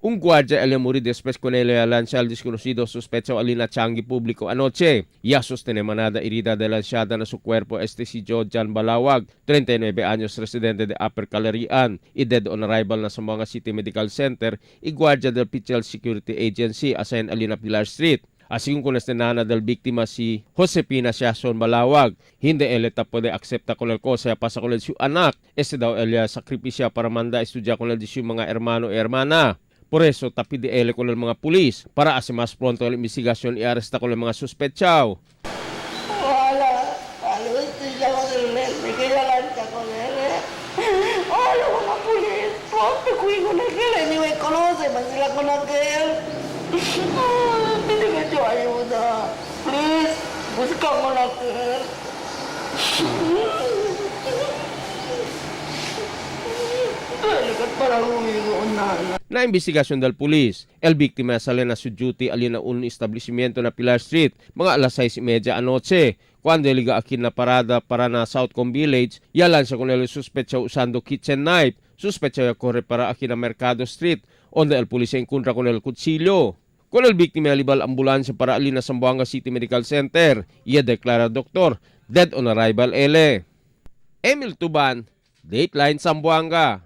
Un guardia ele muri después con él lancha al desconocido sospechoso alina changi público anoche. Ya sostiene manada herida de lanzada na su cuerpo este si Joe Jan Balawag, 39 años, residente de Upper Calarian, y dead on arrival na Zamboanga City Medical Center y guardia del Pichel Security Agency assigned alina Pilar Street. Así con este nana del víctima si Josepina Siason Balawag. Hindi eleta puede acepta con el cosa pasa con el su anak. Este daw ella sakripisya para manda estudia con el de su mga hermano y hermana. Por eso tapi di ele con el mga pulis para hace más pronto la investigación y arresta con el mga sospechaw. Ojalá, ojalá con él, me quería lancha con él. Ojalá mga pulis, ponte cuido con aquel, ni me conoce, man sila con aquel. Pide que yo ayuda. Please, busca con aquel. Para Na investigasyon del pulis, el víctima sale na su duty alina un establecimiento na Pilar Street, mga alas 6:30 anoche. Cuando eliga akin na parada para na Southcom Village, yalan siya con el sospecha usando kitchen knife. Sospecha ya corre para akin na Mercado Street, donde el policía encuentra con el cuchillo. Con el víctima alibal ambulancia para alina Zamboanga City Medical Center. Iya declara doktor, dead on arrival ele. Emil Tuban, Dateline Zamboanga.